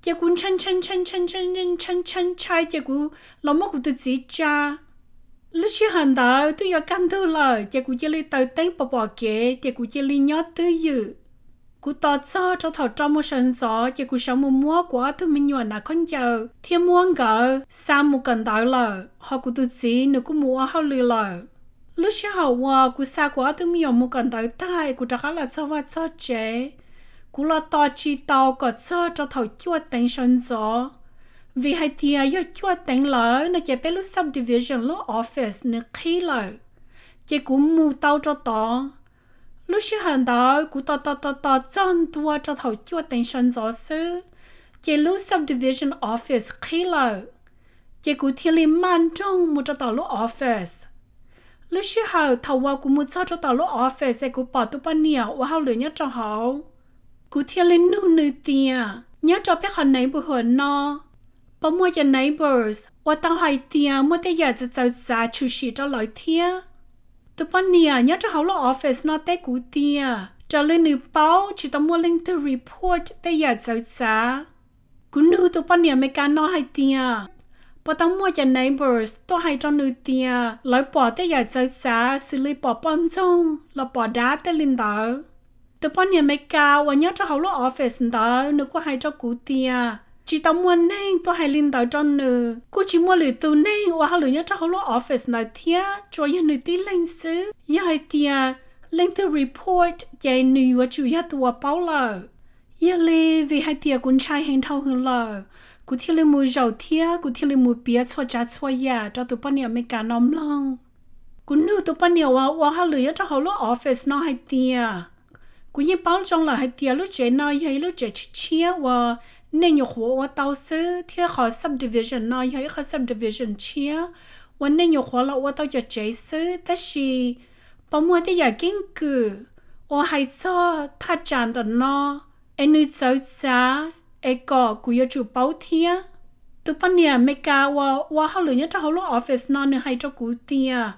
ces kuv ntshai ntshai ntshai ntshai ntshai ntshai ntshai ntshai ces kuv los muab kuv tus txiv tsa. Lub sij hawm ntawd twb yuav kaj ntug lawm ces kuv cia li taws teeb pom pom kev ces kuv cia li nyob twj ywm. Kuv tos txog rau thaum rau mus sawv ntxov ces kuv sawv mus muab kuv ob tug me nyuam hnav khaub ncaws thiab muab nkawd xa mus kawm ntawv lawm, ho kuv tus txiv nws kuj mus ua hauj lwm lawm. Lub sij hawm uas kuv xa kuv ob tug me nyuam mus kawm ntawv tag es kuv rov qab los txog vaj txog tsev, kuv los tos tsis tau kom txog rau thaum cuaj teev sawv ntxov, vim hais tias yog cuaj teev lawm no ces peb lub subdivision lub office nws qhib lawm, ces kuv mus tau rau tod. Lub sij hawm ntawd kuv tos tos tos tos txog ntua rau thaum cuaj teev sawv ntxov xwb, ces lub subdivision office qhib lawm, ces kuv thiaj li maj nroog mus rau tom lub office. Lub sij hawm thaum uas kuv mus txog rau tom lub office es kuv pom tus poj niam ua hauj lwm nyob rau hauv, kuv thiaj li nug nws tias nyob rau peb qhov neighborhood no puas muaj cov neighbors uas tau hais tias muaj tej yam txawv txawv txav tshwm sim rau lawv thiab. Tus poj niam nyob rau hauv lub office no teb kuv tias raws li nws paub tsis tau muaj leej twg report tej yam txawv txav. Kuv nug tus poj niam Amelikas no hais tias puas tau muaj cov neighbors tuaj hais rau nws tias lawv pom tej yam txawv txav xws li pom poj ntxoog los pom dab tej li ntawd. Tus poj niam Amelikas uas nyob rau hauv lub office ntawd nws kuj hais rau kuv tias tsis tau muaj neeg tuaj hais li ntawd rau nws, kuj tsis muaj lwm tus neeg ua hauj lwm nyob rau hauv lub office ntawd thiab, tsuas yog nws tib leeg xwb. Yog hais tias leej twg report ces nws yuav tsum yog tus uas paub lawm. Yog li vim hais tias kuv ntshai heev dhau hwv lawm, kuv thiaj li mus zaum thiab kuv thiaj li mus piav txhua tsav txhua yam rau tus poj niam Amelikas no mloog. Kuv nug tus poj niam uas ua hauj lwm nyob rau hauv lub office no hais tias kuv yeej paub zoo lawm hais tias lub tsev no yog ib lub tsev tshiab tshiab uas nej nyuam qhuav ua tau xwb, thiab qhov subdivision no yog ib qhov subdivision tshiab uas nej nyuam qhuav los ua tau cov tsev xwb, tab sis puas muaj tej yam keeb kwm uas hais txog thaj tsam ntawm no es nws txawv txav es kom kuv yuav tsum paub thiab. Tus poj niam Amelikas uas ua hauj lwm nyob rau hauv lub office no nws hais rau kuv tias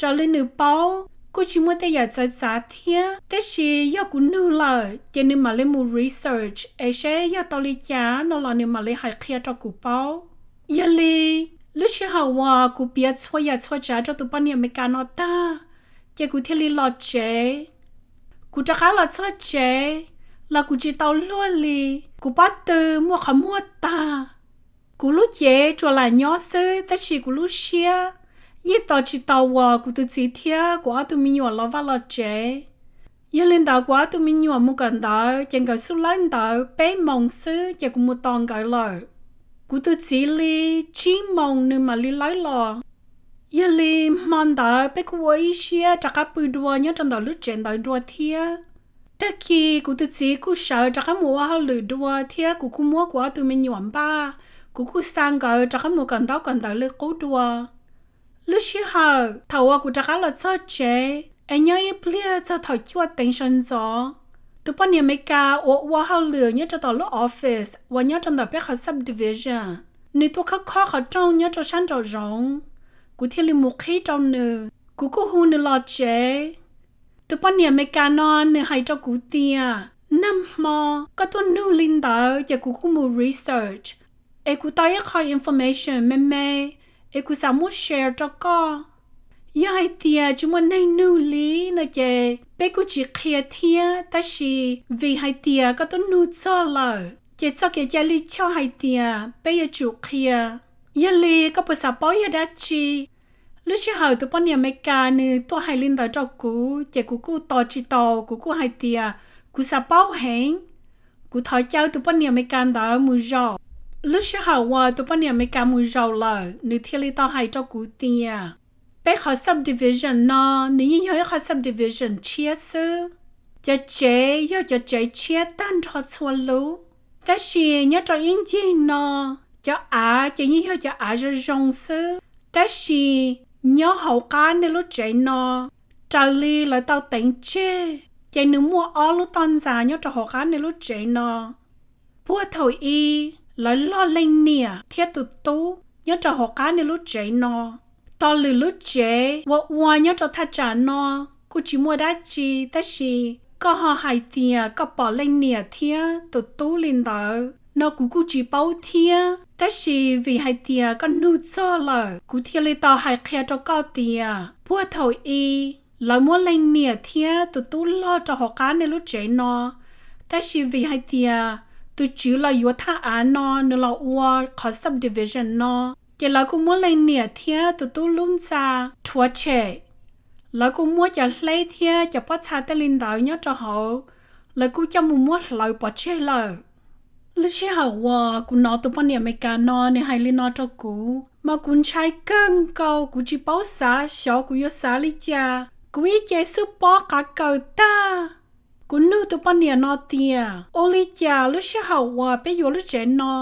raws li nws paub kuj tsis muaj tej yam txawv txav thiab, tab sis yog kuv nug lawm ces nws mam li mus research es seb yog tau li cas no los nws mam li hais qhia rau kuv paub. Yog li lub sij hawm uas kuv piav txhua yam txhua tsav rau tus poj niam Amelikas no tag, ces kuv thiaj li los tsev. Kuv rov qab los txog tsev los kuv tsis tau luag li, kuv pob tw muaj qhov muag tag. Kuv lub cev tsuas lam nyob xwb tab sis kuv lub siab yeej tos tsis tau uas kuv tus txiv thiab kuv ob tug me nyuam los vaj los tsev. Yog li ntawd kuv ob tug me nyuam mus kawm ntawv ces nkawd xub lawb ntawv peb moos xwb ces kuv mus tos nkawd lawm. Kuv tus txiv li tsib moos nws mam li lawb los. Yog li hmo ntawd peb kuj ua ib siab rov qab pw dua nyob rau ntawm lub tsev ntawd dua thiab. Tag kis kuv tus txiv kuj sawv rov qab mus ua hauj lwm dua thiab kuv kuj muab kuv ob tug me nyuam npaj, kuv kuj xa nkawd rov qab mus kawm ntaub kawm ntawv li qub dua. Lub sij hawm thaum uas kuv rov qab los txog tsev es nyob ib pliag txog thaum cuaj teev sawv ntxov, tus poj niam Amelikas uas ua hauj lwm nyob rau tom lub office uas nyob rau ntawm peb qhov subdivision, nws tuaj khob khob qhov rooj nyob rau sab nraum zoov. Kuv thiaj li mus qhib rau nws, kuv kuj hu nws los tsev. Tus poj niam Amelikas no nws hais rau kuv tias, nag hmo koj tuaj nug li ntawd ces kuv kuj mus research es kuv tau ib qho information me me es kuv xav muab share rau koj. Yog hais tias tsis muaj neeg nug li no ces peb kuj tsis qhia thiab, tab sis vim hais tias koj tuaj nug txog lawm ces txoj kev cai lij choj hais tias peb yuav tsum qhia. Yog li koj puas xav paub yog dab tsi? Lub sij hawm tus poj niam Amelikas nws tuaj hais li ntawd rau kuv ces kuv kuj tos tsis tau, kuv kuj hais tias, kuv xav paub heev. Kuv thov caw tus poj niam Amelikas ntawd mus zaum. Lub sij hawm uas tus poj niam Amelikas mus zaum lawm, nws thiaj li tau hais rau kuv tias, peb qhov subdivision no nws yeej yog ib qhov subdivision tshiab xwb. Cov tsev yog cov tsev tshiab tag nrho txhua lub, tab sis nyob rau ib ncig no, cov av ces yeej yog cov av zoo zoo xwb, tab sis nyob hauv qab nej lub tsev no, raws li lawv tau teev tseg, ces nws muaj ob lub toj ntxas nyob rau hauv qab nej lub tsev no. Puag thaum ub, lawv loj leej niam thiab tus tub nyob rau hauv qab nej lub tsev no. Tos lwm lub tsev uas ua nyob rau thaj tsam no kuj tsis muaj dab tsi, tab sis koj ho hais tias koj pom leej niam thiab tus tub li ntawd no kuv kuj tsis paub thiab, tab sis vim hais tias koj nug txog lawm, kuv thiaj li tau hais qhia rau koj tias puag thaum ub lawv muab leej niam thiab tus tub loj rau hauv qab nej lub tsev no, tab sis vim hais tias tus tswv los yuav thaj av no nws los ua qhov subdivision no, ces lawv kuj muab leej niam thiab tus tub lub ntxa rhuav tshem. Lawv kuj muab cov hleb thiab cov pob txha tej li ntawd nyob rau hauv, lawv kuj coj mus muab hlawv pov tseg lawm. Lub sij hawm uas kuv hnov tus poj niam Amelikas no nws hais li no rau kuv mas kuv ntshai kawg nkaus, kuv tsis paub xav xyov kuv yuav xav li cas. Kuv ib ce xwb pob qav kaws tag. Kuv nug tus poj niam no tias, ua li cas lub sij hawm uas peb yuav lub tsev no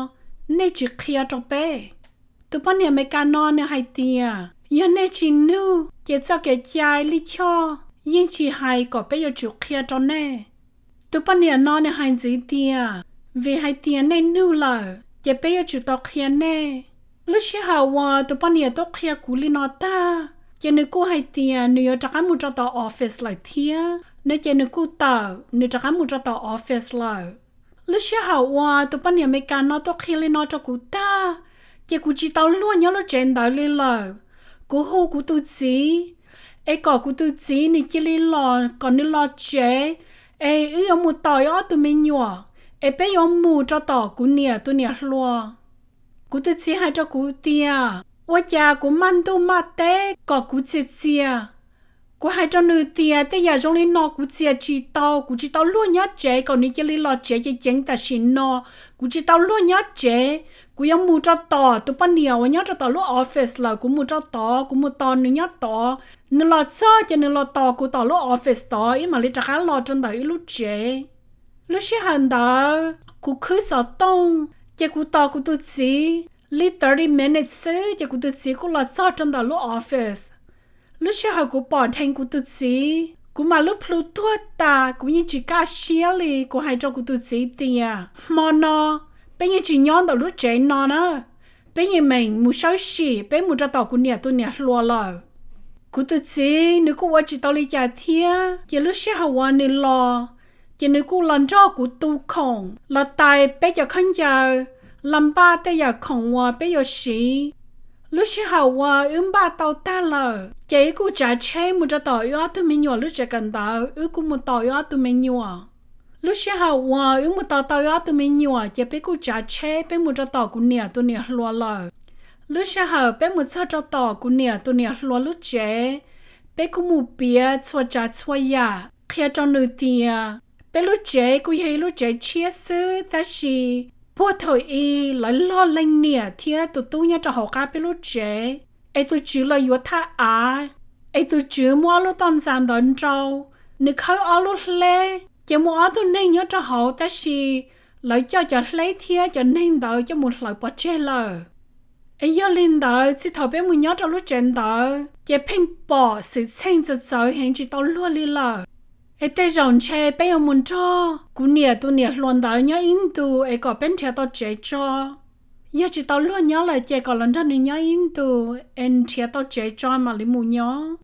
nej tsis qhia rau peb? Tus poj niam Amelikas no nws hais tias, yog nej tsis nug ces txoj kev cai lij choj yeej tsis hais kom peb yuav tsum qhia rau nej. Tus poj niam no nws hais ntxiv tias, vim hais tias nej nug lawm ces peb yuav tsum tau qhia nej. Lub sij hawm uas tus poj niam tuaj qhia kuv li no tag, ces nws kuj hais tias nws yuav rov qab mus rau tom office lawm thiab no, ces nws kuj tawm nws rov qab mus rau tom office lawm. Lub sij hawm uas tus poj niam Amelikas no tuaj qhia li no rau kuv tag, ces kuv tsis tau luag nyob lub tsev ntawd li lawm. Kuv hu kuv tus txiv, es kom kuv tus txiv nws cia li los, kom nws los tsev, es wb yuav mus tos wb ob tug me nyuam, es peb yuav mus rau tom kuv niam tus niam hluas. Kuv tus txiv hais rau kuv tias, ua cas kuv maj ntuj maj teb kom kuv txias txias? Kuv hais rau nws tias tej yam zoo li no kuv txias tsis tau, kuv tsis tau luag nyob tsev, kom nws cia li los tsev ceev ceev tam sim no. Kuv tsis tau luag nyob tsev, kuv yuav mus rau tom tus poj niam uas nyob rau tom lub office lawm, kuv mus rau tod, kuv mus tos nws nyob tod. Nws los txog ces nws los tos kuv tom lub office tod, wb mam li rov qab los rau ntawm wb lub tsev. Lub sij hawm ntawd kuv khwb xov tooj, ces kuv tos kuv tus txiv li thirty minutes xwb, ces kuv tus txiv kuj los txog rau ntawm lub office. Lub sij hawm kuv pom dheev kuv tus txiv, kuv mam lub plhu tuag tas, kuv yeej tsis kaj siab li. Kuv hais rau kuv tus txiv tias, hmo no peb yeej tsis nyob ntawm lub tsev no na, peb yeej meem mus sawb sim, peb mus rau tom kuv niam tus niam hluas lawm. Kuv tus txiv nws kuj ua tsis tau li cas thiab, ces lub sij hawm uas nws los, ces nws kuj los nrog kuv tu khoom, los tais peb cov khaub ncaws, los npaj tej yam khoom uas peb yuav siv. Lub sij hawm uas wb npaj tau tag lawm, ces wb kuj tsav tsheb mus rau tom wb ob tug me nyuam lub tsev kawm ntawv, wb kuj mus tos wb ob tug me nyuam. Lub sij hawm uas wb mus tos tau wb ob tug me nyuam, ces peb kuj tsav tsheb peb mus rau tom kuv niam tus niam hluas lawm. Lub sij hawm peb mus txog rau tom kuv niam tus niam hluas lub tsev, peb kuj mus piav txhua tsav txhua yam qhia rau nws tias peb lub tsev kuj yog ib lub tsev tshiab xwb, tab sis puag thaum ub lawv log leej niam thiab tus tub nyob rau hauv qab peb lub tsev, es tus tswv los yuav thaj av, es tus tswv muab ob lub toj ntxas ntawd nrau, nws khawb ob lub hleb, ces muaj ob tug neeg nyob rau hauv, tab sis lawv coj cov hleb thiab cov neeg ntawd coj mus hlawv pov tseg lawm. Es yog li ntawd txij thaum peb mus nyob rau lub tsev ntawd ces pheej pom xwm txheej txawv txawv heev tsis tau luag li lawm. Es tej zaum ntshe peb yuav mus nrog kuv niam tus niam hluas ntawd nyob ib ntus es kom peb nrhiav tau tsev tso. Yog tsis tau luag nyob lawm ces kom los nrog nws nyob ib ntus es nrhiav tau tsev tso mam li mus nyob.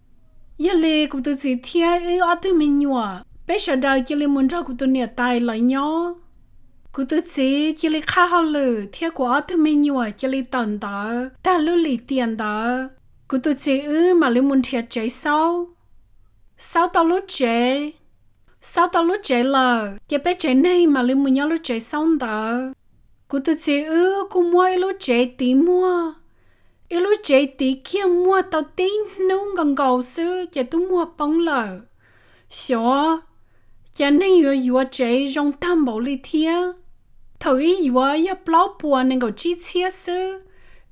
Yog li kuv tus txiv thiab wb ob tug me nyuam, peb sawv daws cia li mus nrog kuv tus niam tais lawv nyob. Kuv tus txiv cia li qhaj hauj lwm thiab kuv ob tug me nyuam cia li tawm ntawv tag lub lim tiam ntawd, kuv tus txiv wb mam li mus nrhiav tsev xaub. Xaub tau lub tsev, xaub tau lub tsev lawm ces peb tsev neeg mam li mus nyob lub tsev xaub ntawd. Kuv tus txiv wb kuj muab ib lub tsev tiv muag, ib lub tsev tiv kiag muag tau tib hnub nkaus nkaus xwb ces twb muag poob lawm. Xyov, cas neeg yuav yuav tsev zoo tag npaum li thiab. Thaum wb yuav yog plaub puas nees nkaum tsib txhiab xwb,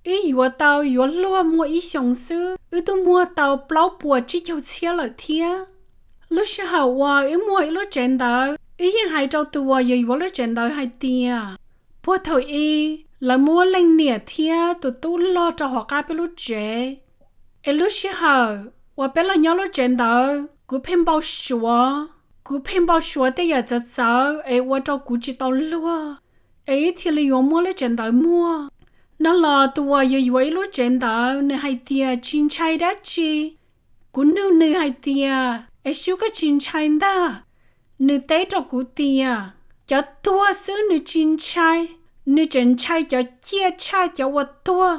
wb yuav tau yuav luag muaj ib xyoos xwb wb twb muag tau plaub puas tsib caug txhiab lawm thiab. Lub sij hawm uas wb muag ib lub tsev ntawd wb yeej hais rau tus uas yuav yuav lub tsev ntawd hais tias, puag thaum ub lawv muab leej niam thiab tus tub log rau hauv qab peb lub tsev. Es lub sij hawm uas peb los nyob lub tsev ntawd kuv pheej npau suav, kuv pheej npau suav tej yam txawv txawv es ua rau kuv tsis tau luag, es wb thiaj li yuav muab lub tsev ntawd muag. No los tus uas yuav yuav ib lub tsev ntawd nws hais tias tsis ntshai dab tsi. Kuv nug nws hais tias es sub koj tsis ntshai ntag? Nws teb rau kuv tias cov tuag xwb nws tsis ntshai, nws tseem ntshai cov ciaj tshaj cov uas tuag.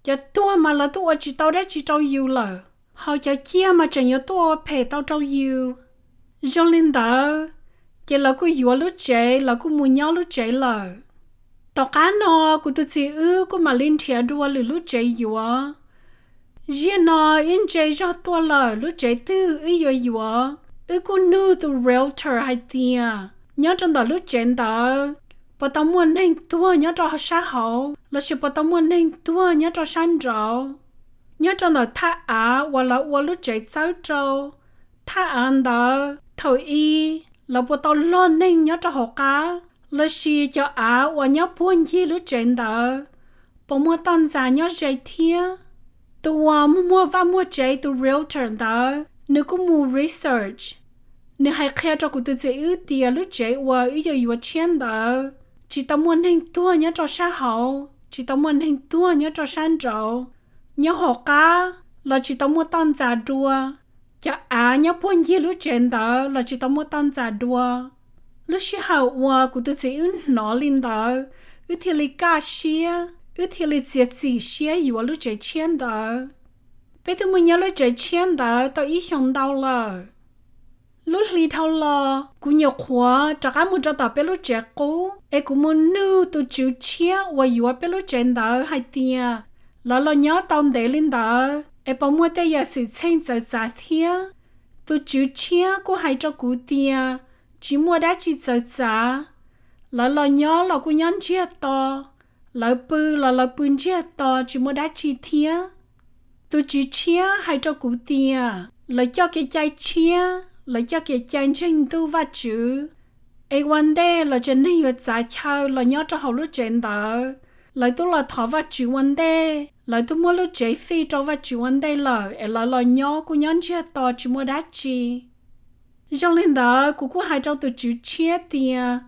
Cov tuag mas lawv twb ua tsis tau dab tsi rau yus lawm, ho cov ciaj mas tseem yuav tuaj ua phem tau rau yus. Zoo li ntawd, ces lawv kuj yuav lub tsev, lawv kuj mus nyob lub tsev lawm. Tom qab no kuv tus txiv wb kuj mam li nrhiav dua lwm lub tsev yuav. Ziag no wb ntse zog tuaj lawm lub tsev twg wb yuav yuav, wb kuj nug tus realtor hais tias nyob rau ntawm lub tsev ntawd puas tau muaj neeg tuag nyob rau sab hauv lossis puas tau muaj neeg tuag nyob rau sab nraud. Nyob rau ntawm thaj av uas lawv ua lub tsev txawb rau, thaj av ntawd thaum ub lawv puas tau log neeg nyob rau hauv qab, lossis cov av uas nyob puag ncig lub tsev ntawd puas muaj toj ntxas nyob ze thiab. Tus uas muag muag vaj muag tsev tus realtor ntawd nws kuj mus research, nws hais qhia rau kuv tus txiv wb tias lub tsev uas wb yuav yuav tshiab ntawd tsis tau muaj neeg tuag nyob rau sab hauv, tsis tau muaj neeg tuag nyob rau sab nraud, nyob hauv qab los tsis tau muaj toj ntxas dua, cov av nyob puag ncig lub tsev ntawd los tsis tau muaj toj ntxas dua. Lub sij hawm uas kuv tus txiv wb hnov li ntawd, wb thiaj li kaj siab, wb thiaj li txiav txim siab yuav lub tsev tshiab ntawd. Peb twb mus nyob lub tsev tshiab ntawd tau ib xyoos ntau lawm. Lub hli dhau los kuv nyuam qhuav rov qab mus rau tom peb lub tsev qub es kuv mus nug tus tswv tshiab uas yuav peb lub tsev ntawd hais tias lawv los nyob tau ntev li ntawd es puas muaj tej yam xwm txheej txawv txav thiab. Tus tswv tshiab kuj hais rau kuv tias tsis muaj dab tsi txawv txav, lawv los nyob los kuj nyob ntsiag to, lawv pw los lawv pw ntsiag to tsis muaj dab tsi thiab. Tus tswv tshiab hais rau kuv tias lawv coj kev cai tshiab, lawv coj kev cai ntseeg ntuj Vajtswv, es ua ntej los tsev neeg yuav txav chaw los nyob rau hauv lub tsev ntawd, lawv twb los thov Vajtswv ua ntej, lawv twb muab lub tsev fij rau Vajtswv ua ntej lawm es lawv los nyob kuj nyob ntsiag to tsis muaj dab tsi. Zoo li ntawd kuv kuj hais rau tus tswv tshiab tias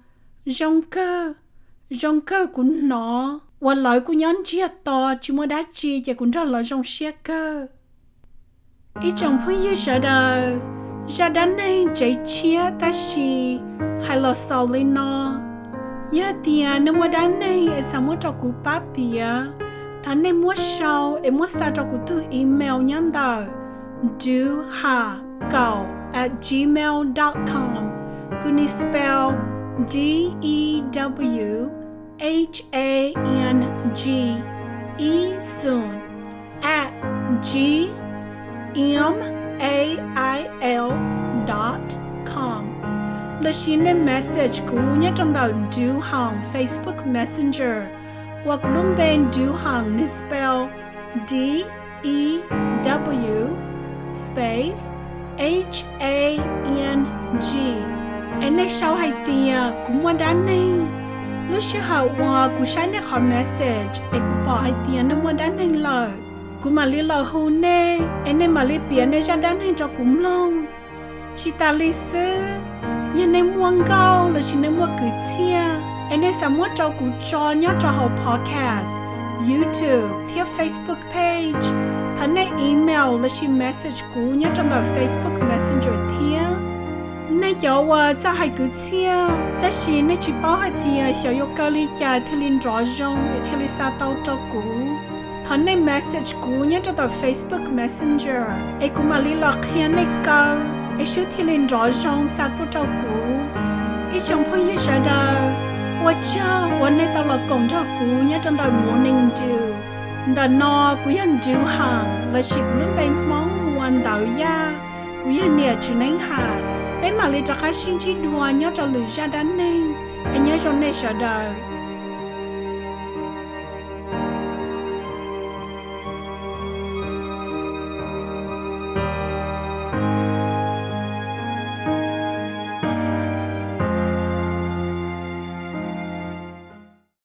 zoo kawg, zoo kawg, kuv hnov uas lawv kuj nyob ntsiag to tsis muaj dab tsi ces kuv nrog lawv zoo siab kawg. Ib tsoom phooj ywg sawv daws, zaj dab neeg tsev tshiab tab sis hais los xaus li no. Yog tias nej muaj dab neeg es xav muab rau kuv pab piav, thov nej muab sau es muab xa rau kuv tug email nyob ntawm dewhang kaum at gmail dot com. Kuv nim spell D E W H A N G, E Xun, at G M A I L dot com. Lossis nej message kuv nyob rau ntawm Dewhang Facebook Messenger uas kuv lub npe Dewhang nws spell D E W space H A N G. Es nej sau hais tias kuv muaj dab neeg Lub sij hawm uas kuv saib nej qhov message es kuv pom hais tias nej muaj dab neeg lawm, kuv mam li los hu nej es nej mam li piav nej zaj dab neeg rau kuv mloog. Tsis tas li xwb, yog nej muaj nkauj lossis nej muaj kwv txhiaj es nej xav muab rau kuv tso nyob rau hauv podcast, YouTube thiab Facebook page, thov nej email lossis message kuv nyob rau ntawm Facebook Messenger thiab. Nej cov uas txawj hais kwv txhiaj tab sis nej tsis paub hais tias xyov yuav kaw li cas thiaj li nrov zoo es thiaj li xa tau rau kuv, thov nej message kuv nyob rau ntawm Facebook Messenger es kuv mam li los qhia nej kaw es sub thiaj li nrov zoo xa tuaj rau kuv. Ib tsoom phooj ywg sawv daws, ua tsaug uas nej tau los koom nrog kuv nyob rau ntawm Morning Dew. Ntawm no kuv yog Dew Ham lossis kuv lub npe Hmoob hu ua Ntawv Yaj, kuv yog niam Tswv Neeb Ham. Peb mam li rov qab sib ntsib dua nyob rau lwm zaj dab neeg, es nyob zoo nej sawv daws.